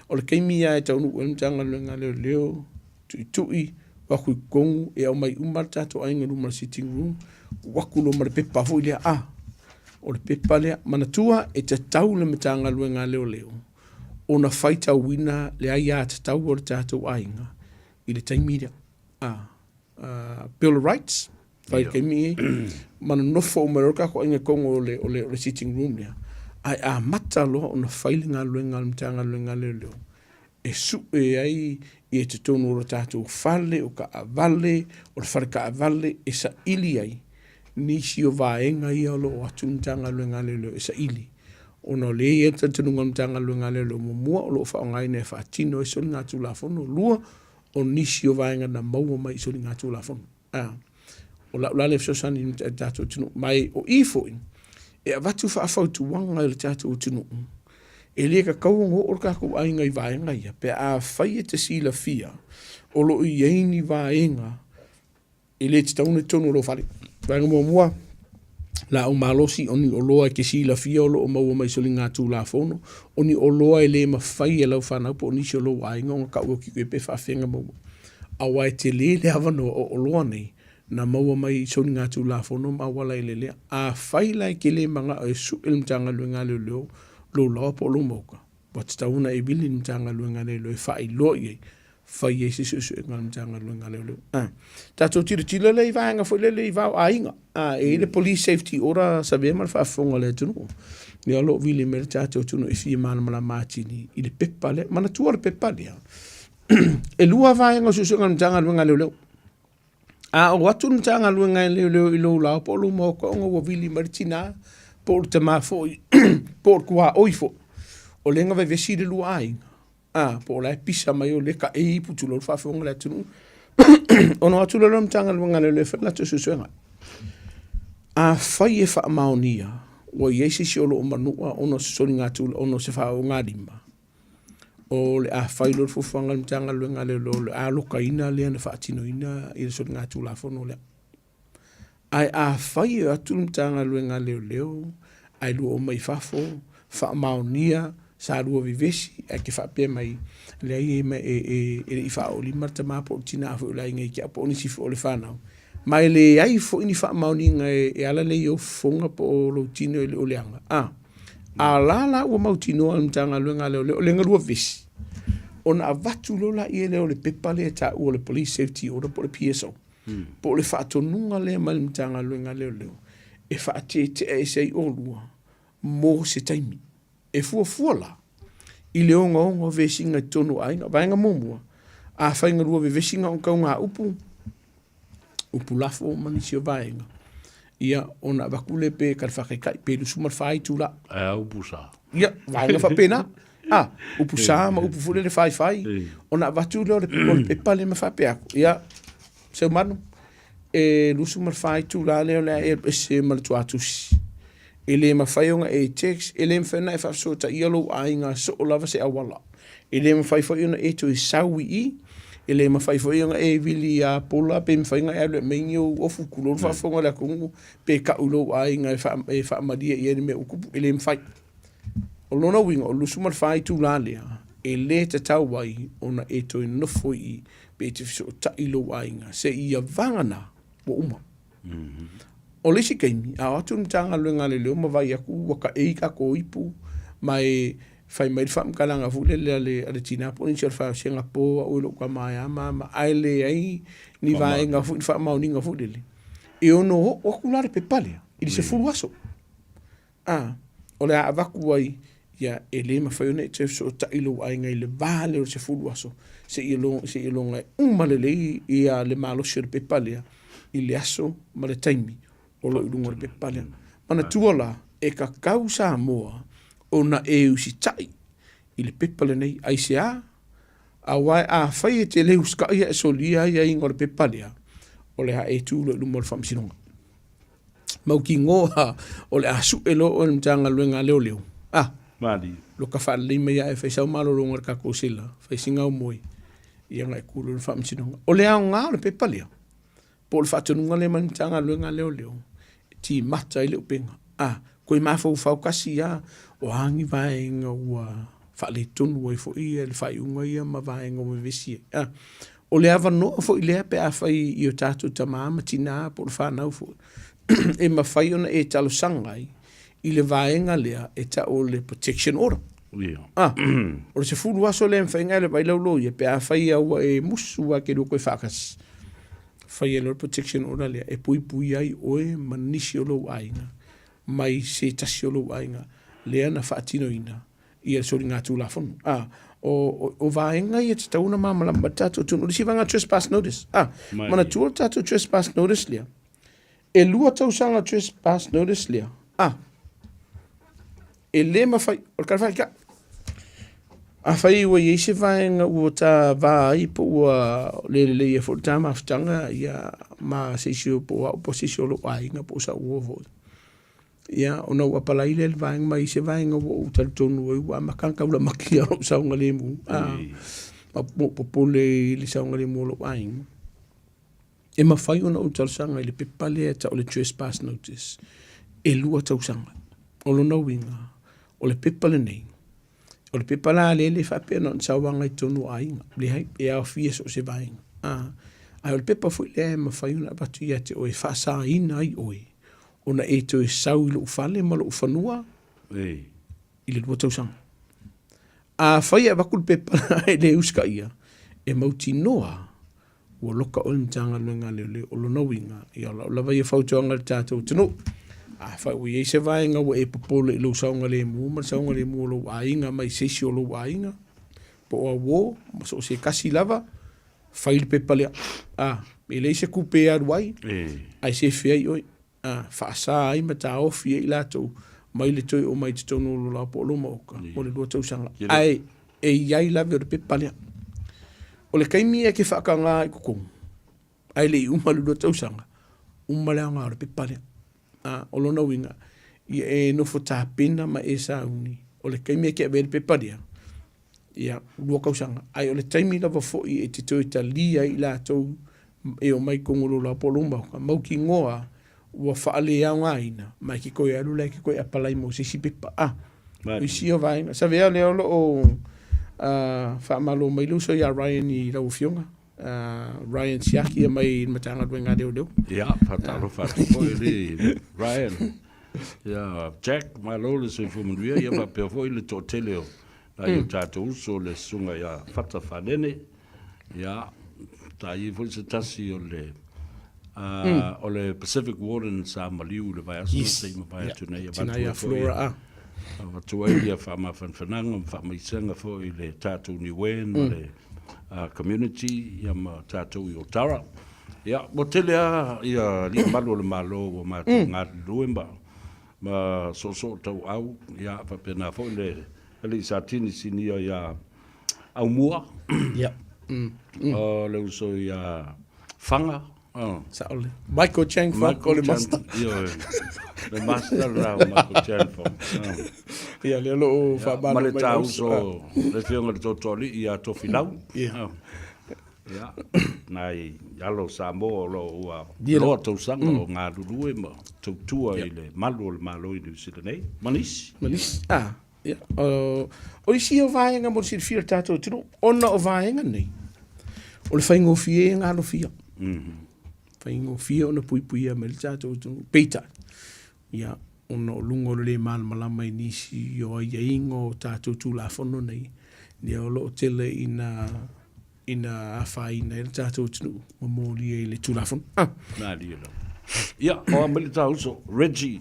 O le taimi lava e taunuu ai le Matagaluega a Leoleo, tuitui, o atu i totonu, e aumai uma le tatou aiga i luma o le sitting room, tuu atu loa ma le pepa foi lea, a, o le pepa lea. Manatua, e tatau le Matagaluega a Leoleo ona faitauina le aiatatau a le tatou aiga i le taimi lea. A, Bill of Rights, fai taimi nei, ma nonofo uma ai loa le tatou aiga i totonu o le, o le, o le sitting room lea, ae amata loa ona fai le galuega a le Matagaluega a Leoleo e sue ai i totonu o le tatou fale, o taavale, o le fale taavale e saili ai nisi o vaega ia o lo o atu le Matagaluega a Leoleo e saili, ona o lea e i ai le talitonuga o le Matagaluega a Leoleo, muamua, o lo o faaaogaina e faatino ai soligatulafono, lua, o nisi o vaega na maua mai i soligatulafono. A, o lau la lea fesoasoani i le tatou atunuu. Ma e, o i foi, e avatu faafautuaga i le tatou atunuu, e le tatau ona oo le tatou aiga i vaega ia, pe afai e te silafia o lo o i ai ni vaega e le tatau ona i totonu o lou fale. Vaega muamua, laau malosi, o ni oloa e te silafia o lo o maua mai soligatulafono, o ni oloa e le mafai e lau fanau po o nisi o lou aiga ona tau atu i ai pe faafefea ona maua. Aua e tele le avanoa o oloa nei na maua mai i soligatulafono ma auala elelea. Afai la e te le manao e sue le Matagaluega a Leoleo lou laoa po o lou mauka, ua tatau ona e vili i le Matagaluega a Leoleo e faailoa i ai, fai ai se suesuega a le Matagaluega a Leoleo. Tatou tilotilo lea i vaega foi lele i va o aiga. E i ai le Police Safety Order Savea ma le faafofoga a le atunuu. Ia o lo o vili mai le tatou atunuu e fia malamalama atili i le pepa lea. Manatua le pepa lea, e lua vaega o suesuega a le Matagaluega a Leoleo. A oo atu le Matagaluega a Leoleo i lou laoa po o lou maota ona ua vili mai le tina po o le tama foi po o le tuaoi foi, o lea na vevesi le lua aiga, a, po o la e pisa mai o lea e taei ipu tulou le faafofoga a le atunuu, ona o atu loa lea o le Matagaluega a Leoleo e fai le latou suesuega. Afai e faamaonia ua i ai se isi o lo o manua ona o se soligatulafono, ona o se faaaogalima, o le a fai loa le fuafuaga a le Matagaluega a Leoleo o le a alokaina lea na faatinoina i le soligatulafono lea. Ae afai e o atu le Matagaluega a Leoleo ae lua omai i fafo, faamaonia sa lua vevesi ae te faapea mai, leai e, e, e, e le i faaoolima le tama po o le tina foi o le aiga i te au po o nisi foi o le fanau. Ma e leai foi ni faamaoniga e, e ala lea i ou fofoga po o lou tino e le o leaga. A, a la la ua mautinoa e le Matagaluega a Leoleo, o lea na lua vevesi, ona avatu loa lea o le pepa lea e taua o le Police Safety Order po o le PSO. Po o le faatonuga lea mai le Matagaluega a Leoleo e faateetea ese ai olua mo se taimi. E fuafua la i le ogaoga o vesiga i totonu o aiga. Vaega muamua, afai na lua vevesi na o tauga upu, upu lafo ma nisi o vaega, ia ona avatu lea pe ka le faataitai pe 24 itula. Ae a upu sa? Ia, vaega faapena. A, upu sa ma upu foi lele faifai, ona avatu lea o le, o le pepa lea ma faapea atu, ia, Seumanu, e 24 itula lea o le a e alu ese ma le tuatusi. E le mafai ona e text, e le mafai ona e faafesootaiia lou aiga soo lava se auala. E le mafai foi ona e toe sau i i, e le mafai foi ona e vili ia Pola pe mafai ona e alu e aumai ni ou ofu tulou le faafofoga a le atunuu pe tau i lou aiga e faamalie i ai le mea ua tupu, e le mafai. O lona uiga, o le 24 itula lea, e le tatau ai ona e toe nofo i i pe e te fesootai i lou aiga seia vagana ua uma. O le isi taimi, a o atu le Matagaluega a Leoleo ma vaai atu ua taei tatou ipu ma e fai mai le faamatalaga foi lele a le tina po o nisi o le faasiaga po au e lou tama e a ma a ma a, ae leai ni vaega foi ni faamaoniga foi lele, e ono oo atu la le pepa lea i le 10 aso. A, o le a avatu ai, ia, e le mafai ona e toe fesootai i lou aiga i le va lea o le 10 aso, seia loga e uma lelei ia le malosi o le pepa lea i le aso ma le taimi o lo o i luga o le pepa lea. Manatua la, e tatau Samoa ona e usitai i le pepa lenei. Aisea? Aua afai e te le usitai ae solia aiaiga o le pepa lea, o le a e tu loa i luma o le faamasinoga. Mautinoa o le a sue loa oe e le Matagaluega a Leoleo. A, Mali. Loka faalelei mai ae fai sau malologa i le tatou sela, fai sina au moe, ia ona e tu loa i le faamasinoga. O le aoga o le pepa lea, po o le faatonuga lea mai le Matagaluega a Leoleo, e timata ai le upega. A, toe mafaufau kasi lava, o a ni vaega ua faaletonu ai foi le faaiuga ia ma vaega ua vevesi ai. A, o le avanoa foi lea pe afai i o tatou tama ma tina po o le fanau foi, e mafai ona e talosaga ai i le vaega lea e tau o le protection order. Yeah. Ah, o le 10 aso lea e mafai ona e alu ai lau loia pe afai a ua e musu lava e te lua toe faatasi. Fai ai loa le protection order lea e puipui ai oe ma nisi o lou aiga mai se tasi o lou aiga lea na faatinoina ia le soligatulafono. A, o, o vaega ia e tatau ona malamalama le tatou atunuu. O le isi vaega trespass notice. A, manatua le tatou trespass notice lea. E 2 tausaga trespass notice lea. A, e le mafai, o le tala faaitai. Afai ua i ai se vaega ua ta va ai po ua le lelei ai foi le ta mafutaga ia ma se isi po o au po o se isi o lou aiga po o sau uo foi. Ia, ona ou apalai lea i le vaega mai se vaega ua ou talitonu ai ua amata ona taulamakia lou saogalemu. A, ma ou popole i le saogalemu o lou aiga. E mafai ona ou talosaga i le pepa lea e tau o le trespass notice e 2 tausaga. O lona uiga, o le pepa lenei, o le pepa la lea e le faapea na o ni sauaga i totonu o aiga. Leai, e aofia so o se vaega. A, ae o le pepa foi lea e mafai ona avatu ia te oe e faasaina ai oe ona e toe sau i lou fale ma lou fanua i le 2 tausaga. Afai e avatu le pepa e le usitaia, e mautinoa ua loka oe i le Matagaluega a Leoleo. O lona uiga, ia o lau lava ia fautuaga i le tatou atunuu, afai ua i ai se vaega ua e popole i lou saogalemu ma le saogalemu o lou aiga mai se isi o lou aiga, po o auo, ma so o se tasi lava, fai le pepa lea. A, e leai se tupe e alu ai, ae sefe ai oe. A, faasa ai ma taofi ai i latou mai le toe oo mai i totonu o lo laua po o lou maota mo le 2 tausaga. Ae e i ai lave o le pepa lea. O le taimi e te faataga i totonu, ae le i uma le 2 tausaga, uma le aoga o le pepa lea. A, o lona uiga, ia e nofo tapena ma e sauni, o le taimi e te avea le pepa lea, ia, 2 tausaga. Ae o le taimi lava foi e te toe talia ai i latou e omai i totonu o lou laoa po o lou maota, mautinoa ua faaleaogaina ma e te toe alu la e te toe apalai mo se isi pepa. A, o isi ia vaega. Savea lea o lo o faamalo mai le uso ia Ryan i lau Afioga, Ryan Siaki mai le Matagaluega a Leoleo. Ia, faatalofa atu foi i Ryan. Ia, Jack, malo le soifua manuia, ia faapea foi le toatele o nai o tatou uso, le susuga ia Fata Fanene, ia, sa i ai foi se tasi o le o le Pacific Warden sa maliu i le vaiaso na se i mavae atu nei, avatu ai foi avatu ai ia faamafanafanaga ma faamaisega foi i le tatou Niue ma le community ia ma tatou i Otara. Ia, ua tele lava ia alii malu o le Malo ua matou galulue ma ma soosoo tauau, ia faapena foi le alii Satini Sinia ia Aumua. Ia. O le uso ia Faga. Sao lelei. Michael Chang Fong o le master. Ioe. Le master la o Michael Chang Fong. Ia, lea o lo o faamalo mai. Ma le tāuso, le afioga i le Tootooalii ia Tofilau. Ia. Ia, nai alo o Samoa o lo o ua loa tausaga o galulue ma tautua i le malu o le Malo i Niu Sila nei, ma nisi. Ma nisi, a. Ia, o isi ia o vaega mo le silafia o le tatou atunuu, ona o vaega nei, o le faigofie e galofia. Faigofie ona puipuia mai le tatou atunuu. Peitai, ia, ona o luga o le lē malamalama i nisi o aiaiga o tatou Tulafono nei, ia o lo o tele ina ina afaina ai le tatou atunuu ma molia i le Tulafono. Ah. Malie lava. Ia, o a mai le ta uso, Reggie,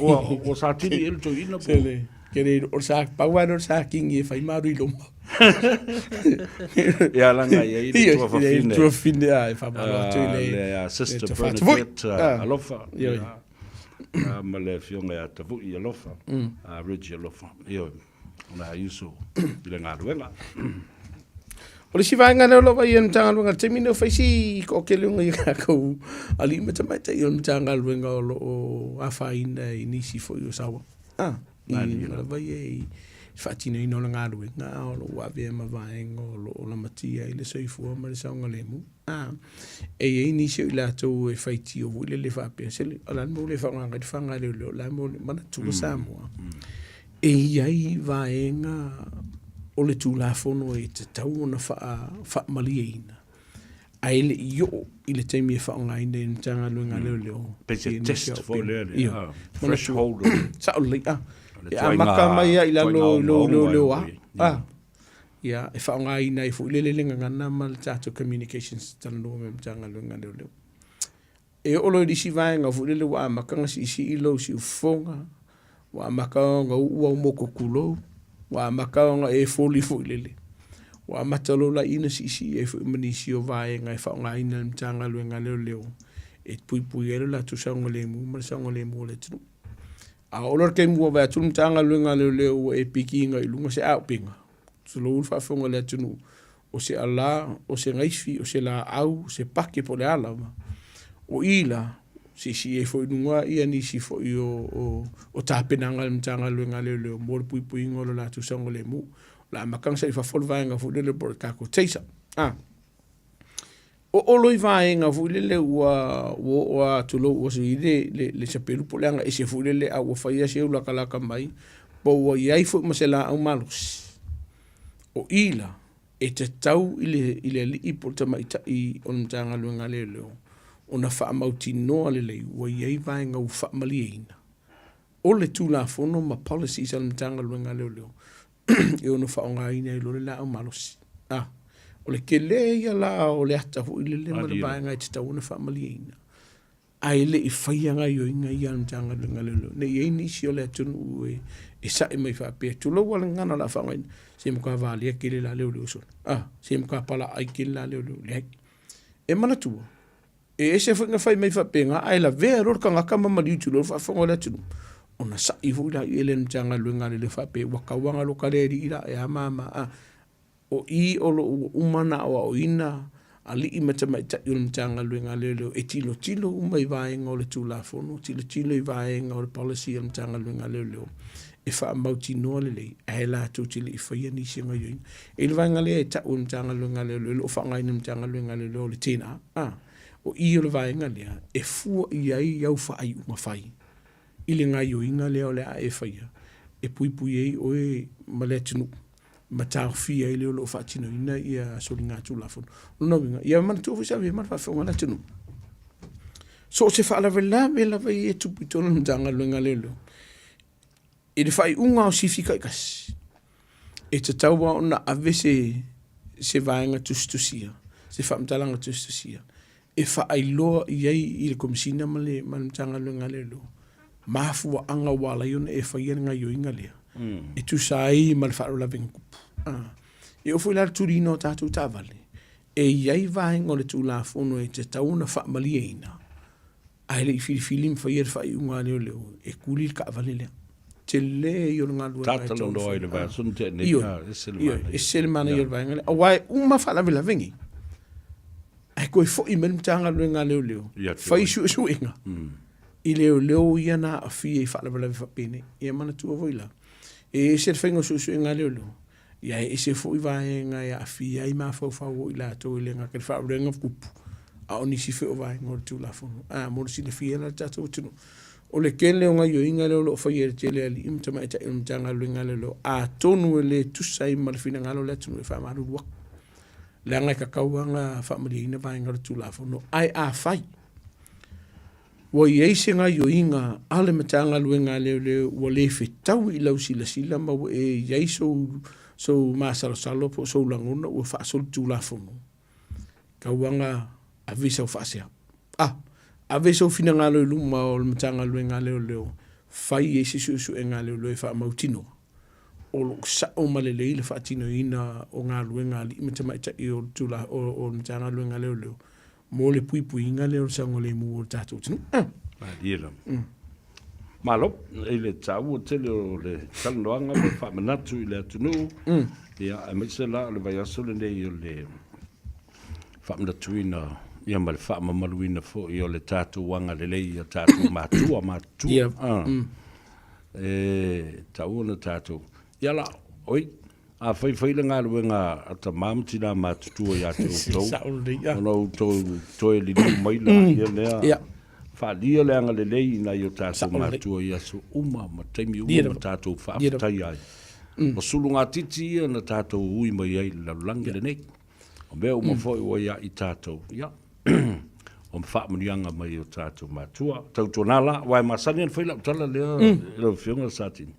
ua satini ea le toeaina po? Sele, kele, o le sa, pau lava lea o le sa kingi e fai maru i loma. Ia, leaga e i ai le tuafafine. Tuafafine, a, e faamalo atu i le... Le Sister Bernadette Alofa. Ioe. Ma le afioga ia Tavui Alofa, Reggie Alofa. Ioe. O le uso i le galuega. O le isi vaega lea o lo o vaai e le Matagaluega i le taimi lenei, ua fai si toatele o nai tatou alii ma tamaitai o le Matagaluega o lo o afaina i nisi foi o saoa. Ah, i lava ia i le faatinoina o le galuega, a o lo o avea ma vaega o lo o lamatia ai le soifua ma le saogalemu. Ah, e i ai nisi o i latou e faitio foi lele faapea, sele, o le a le mea ua le faaaogaina ai le faga a leoleo, o le a le mea ua le... Manatua Samoa, E i ai vaega o le Tulafono e tatau ona faamalieina, ae le i oo i le taimi e faaaogaina ai e le Matagaluega a Leoleo. Pei se test foi lea, le threshold. Sao lelei, a. E amata mai lava i lalo i lo leoleo a. Ia, e faaaogaina ai foi lele le gagana ma le tatou communications talanoa ma le Matagaluega a Leoleo. E oo loa i le isi vaega foi lele ua amata ona siisii lou siufofoga, ua amata ona uu au mototulou, ua amata ona e foli foi lele, ua amata loa la i i ona siisii ai foi ma nisi o vaega e faaaogaina e le Matagaluega a Leoleo e puipui ai lo latou saogalemu ma le saogalemu o le atunuu. A oo loa i le taimi ua vaai atu le Matagaluega a Leoleo ua e pikiina i luga se auupega, tulou le faafofoga a le atunuu, o se ala, o se gaifi, o se laau, o se pake po o le a lava, o i la, siisii ai foi i luga ia nisi foi o tapenaga a le Matagaluega a Leoleo mo le puipuiga o lo latou saogalemu. O le a amata ona saili fafo le vaega foi lele po o le tatou taser. A oo loa i vaega foi lele ua oo lava tulou ua sui le sapelu po o le aga ese foi lele a ua fai lava si latalata mai po ua i ai foi ma se laau malosi, o i la e tatau i le alii po o le tamaitai o le Matagaluega a Leoleo ona faamautinoa lelei ua i ai vaega ua faamalieina o le Tulafono ma policies a le Matagaluega a Leoleo e ono faaaogaina ai loa le laau malosi. A, o le tele ia la o le ata foi lele ma le vaega e tatau ona faamalieina, ae le i faia gaoioiga ia a le Matagaluega a Leoleo, ne i i ai nisi o le atunuu e sae mai faapea, tulou lava le gagana o le a faaaogaina, se matua valea tele la leoleo solo, a, se matua palaai tele la leoleo. Leai. E manatua, e ese foi na fai mai faapena, ae lavea loa le tagata ma maliu tulou le faafofoga o le atunuu, ona sa'i foi lea i le Matagaluega a Leoleo faapea, ua tauaga loa ta le alii la, e a ma a ma a. O i o lo o ua uma ona aoaoina alii ma tamaitai o le Matagaluega a Leoleo e tilotilo uma i vaega o le Tulafono, tilotilo i vaega o le policy a le Matagaluega a Leoleo e faamautinoa lelei ae latou te le i faia nisi gaoioiga. E i le vaega lea e tau e le Matagaluega a Leoleo, o lo o faaaogaina e le Matagaluega a Leoleo o le TNA, o i o le vaega lea e fua i ai au faaiuga fai i le gaoioiga lea o le a e faia e puipui ai oe ma le atunuu ma taofia ai le o lo o faatinoina ia soligatulafono. O lona uiga, ia manatua foi sa ma le faafofoga a le atunuu. So o se faalavelave lava ia e tupu i totonu o le Matagaluega a Leoleo, i le faaiuga o sifi taitasi, e tatau lava ona ave se vaega tusitusia, se faamatalaga tusitusia e faailoa i ai i le Komesina ma le Matagaluega a Leoleo mafuaaga ua ala ai ona e faia le gaoioiga lea e tusa ai ma le faalavelave na tupu. E oo foi la i le tuliina o tatou taavale, e i ai vaega o le Tulafono e tatau ona faamalieina ae le i filifili ma faia le faaiuga a leoleo e tuli le taavale lea. Tele ia o le galuega e tatau ona fai. I le vaiaso na tea nei, ese le manaia o le vaega lea, aua e uma faalavelave nei. Ae toe fo'i mai le Matagaluega a Leoleo, fai suesuega i leoleo ia na aafia i faalavelave faapenei. Ia manatua foi la, e ese le faiga o suesuega a leoleo, ia e ese foi vaega e aafia ai mafaufau o i latou e le gata i le faalavelave tupu, a o nisi foi o vaega o le Tulafono. A mo le silafia la e le tatou atunuu, o le tele o gaoioiga lea o lo o faia e le tele o alii ma tamaitai o le Matagaluega a Leoleo, atonu e le tusa ai ma le finagalo o le atunuu e faamalulu atu, leaga e tatau lava ona faamalieina vaega o le Tulafono. Ae afai ua i ai se gaoioiga a le Matagaluega a Leoleo ua le fetaui i lau silasila ma ua e i ai sou, sou masalosalo po o sou lagona ua faasolitulafono, tau lava ona ave sau faasea. A, ave sou finagalo i luma o le Matagaluega a Leoleo, fai ai se suesuega a leoleo e faamautinoa o lo o sao ma lelei le faatinoina o galuega a alii ma tamaitai o le tula, o, o le Matagaluega a Leoleo mo le puipuiga lea o le saogalemu o le tatou atunuu. Ah. Malie lava. Malo i le taua tele o le talanoaga ma le faamanatu i le atunuu. Ia, aemaise la o le vaiaso lenei o le faamanatuina ia ma le faamamaluina foi o le tatou agalelei i a tatou matua matutua. Ia. Ah. E taua ona tatou. Ia la, oi, a fai fai le galuega a tamā ma tinā matutua ia te outou, Sao lelei, ia. ona outou toe liliu mai laia lea, Ia. faaalia le agalelei i nai o tatou Sao lelei. matua i aso uma ma taimi uma Ia ma lava. tatou Ia lava. faafetaia ai. O sulugatiti ia na tatou ui mai ai i le lalolagi lenei. O mea uma foi ua ia i tatou, ia, o faamanuiaga mai o tatou matua. Tautuana la, aua e masani ona fai lau tala lea i lau Afioga Satini.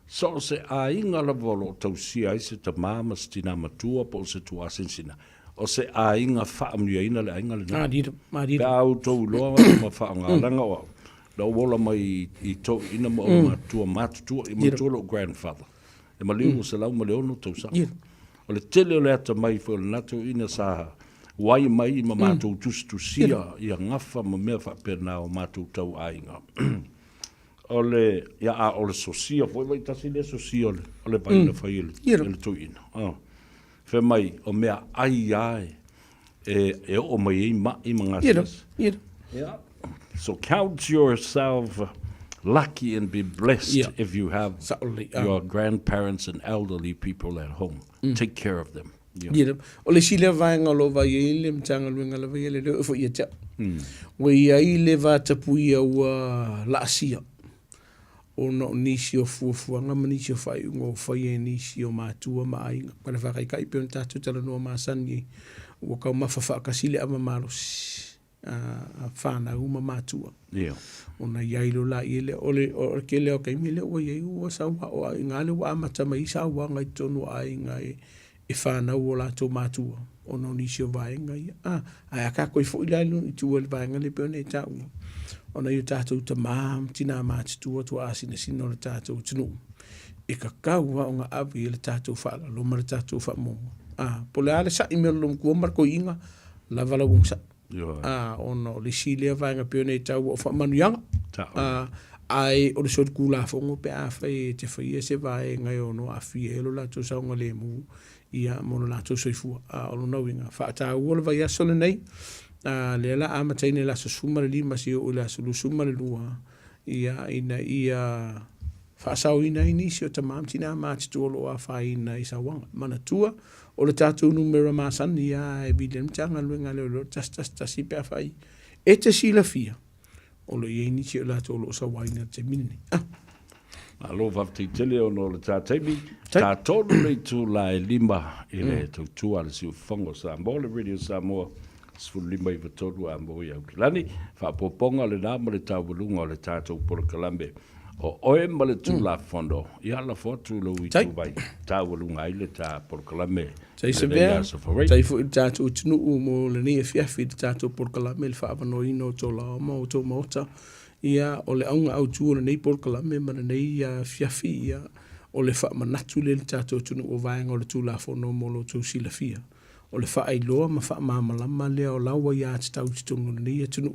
So o se aiga lava o lo o tausia ai se tamā ma se tinā matua po o se tuasinasina, o se aiga faamanuiaina le aiga lena. Malilie, malilie. Pe a outou iloa ma faaaoga, leaga o au, na ou ola mai i toeaiina ma ou matua matutua, i matua lou grandfather, e maliu ua 106 tausaga. O le tele o le atamai foi o lena toeaina sa uai mai ma matou tusitusia ia gafa ma mea faapena o matou tauaiga. O le, ia, a o le sosia foi, vai tasi lea sosia o le, o le vai na fai e le, e le toeaina. Oh. Fai mai, o mea ai lava e, e, e oo mai ai mai ma gasegase. Yeah. So count yourself lucky and be blessed Yeah. if you have Sao lelei, ah. your grandparents and elderly people at home. Take care of them. Yeah. Ia, o le isi lea vaega o lo o vaai ai le Matagaluega lava ia, le leo foi ia te au. Ua i ai le vatapuia ua laasia ona o nisi o fuafuaga ma nisi o faaiuga ua faia e nisi o matua ma aiga. Ma le faataitai pei ona tatou talanoa masani ai, ua taumafa faatasi le ava malosi a fanau ma matua. Ia. Ona i ai loa laia lea, o le, o le tele o taimi lea ua i ai ua sau o aiga lea ua amata mai ai sauaga i totonu o aiga e, e fanau o latou matua ona o nisi o vaega ia. A, ae a tatou foi la i tua i le vaega lea pei ona e taua, ona i o tatou tamā ma tinā matutua tuaasinasina o le tatou atunuu, e tatau lava ona ave i ai le tatou faaaloalo ma le tatou faamuamua. A, po o le a le sa'i mai o le loomatua ma le toeaina, lava lau onosai. A, ona o le isi lea vaega pei ona e taua o faamanuiaga. A, ae o le solitulafono pe afai e te faia se vaega e ono aafia ai lo latou saogalemu ia mo lo latou soifua. A o lona uiga, faataua le vaiaso lenei, a, lea la amataina i le aso 15 seia oo i le aso 22, ia, ina ia faasaoina ai nisi o tamā ma tinā matutua o lo o afaina i sauaga. Manatua, o le tatou numera masani lava e vili ai le Matagaluega a Leoleo, 111 pe afai e te silafia o lo o i ai nisi o latou o lo o sauaina i le taimi lenei. Ah. Malo faafetai tele ona o le ta taimi. Ta tolu le itula e lima i le tautua a le Siufofoga o Samoa, le Radio Samoa 15 93 a mo i Aukilani. Faaopoopoga lena ma le taualuga o le tatou polokalame o oe ma le Tulafono. Ia lafo atu lou ituvai taualuga ai le ta polokalame Tai i lenei Savea, aso Foray. tai foi i le tatou atunuu mo lenei afiafi i le tatou polokalame i le faaavanoaina o tou laoa ma outou maota. Ia, o le auga autu o lenei polokalame ma lenei afiafi, ia, o le faamanatu lea i le tatou atunuu o vaega o le Tulafono mo lo outou silafia. O le faailoa ma faamalamalama lea o la ua aiatatau i totonu o lenei atunuu,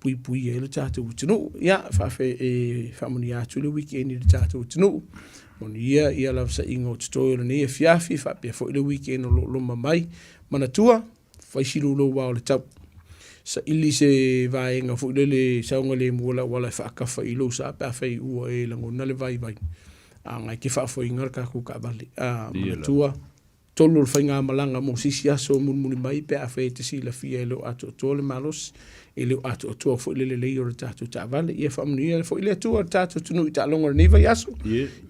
puipuia ai lo tatou atunuu. Ia, faafe, e faamanuia atu le weekend i le tatou atunuu. Manuia ia lavasaiga o totoe o lenei afiafi, faapea foi le weekend o lo o loma mai. Manatua, Fai si loulou ao o le tau. Saili se vaega foi lele saogalemu o le auala e faakafa i lou sa pe afai ua e lagona le vaivai. A na e te faafoeina le tatou taavale. A manatua, tolu o le faigamalaga mo se isi aso mulimuli mai pe afai e te silafia e le o atoatoa le malosi, e le o atoatoa foi le lelei o le tatou taavale. Ia faamanuia foi le Atua i le tatou atunuu i taaloga o lenei vaiaso.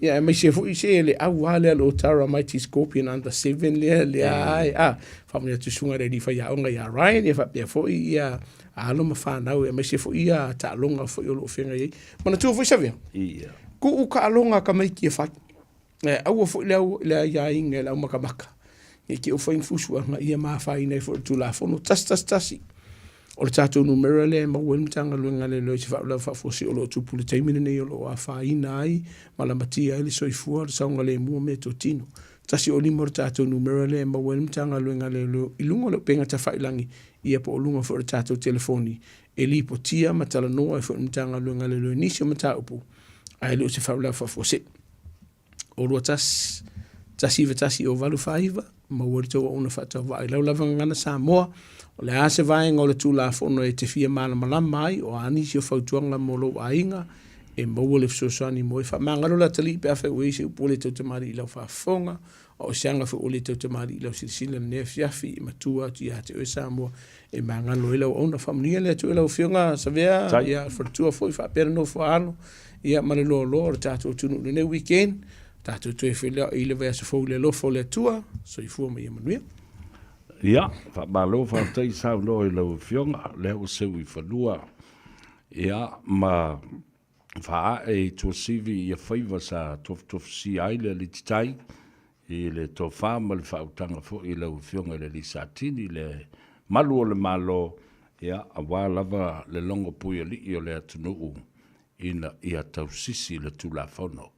Ia aemaise foi se le au lava lea o Tara Mighty Scorpion Under 7 lea lea ai a faamanuia atu i susuga i le alii faiaoga ia Ryan ia faapea foi ia alo ma fanau aemaise foi ia taaloga foi o lo o feagai ai. Manatua foi Savea, tuu taaloga a tamaiti e fai. Ae aua foi le au le aiaiga i le aumakamaka ne i te i ua fai ni fusuaga ia ma afaina ai foi le Tulafono 111. O le tatou numera lea e maua ai le Matagaluega a Leoleo i se faalavelave faafuasei o lo o tupu i le taimi lenei o lo o afaina ai ma lamatia ai le soifua, le saogalemu o meatotino. 105 le tatou numera lea e maua ai le Matagaluega a Leoleo i luga o le upega tafailagi ia po o luga foi o le tatou telefoni e lipotia ma talanoa ai foi le Matagaluega a Leoleo i nisi o mataupu ae le o se faalavelave faafuasei. O 21 191 o 849, maua le tou auauna faatauvaa i lau lava gagana Samoa. O le a se vaega o le Tulafono e te fia malamalama ai, o a nisi o fautuaga mo lou aiga, e maua le fesoasoani mo e. Faamagalo le atalii pe afai ua i ai se upu ua le tautamalii i lau faafofoga, a o se aga foi ua le tautamalii i lau silasila i lenei afiafi, e matua atu ia te oe Samoa e magalo ai lau auauna. Faamanuia le Atua i lau Afioga Savea, ia faletua foi faapea le nofo a alo, ia ma le loaloa o le tatou atunuu i lenei weekend. Tatou toe feiloai i le vaiaso fou i le alofa o le Atua. Soifua ma ia manuia. Ia, faamalo faafetai saunoa i lau Afioga, lea ua seu i fanua, ia, ma faaae i Tuasivi ia faiva sa tofutofusia ai le alititai i le tofa ma le faautaga foi i lau Afioga i le Alii Satini, le malu o le Malo, ia, aua lava le logo puialii o le atunuu ina ia tausisi le Tulafono.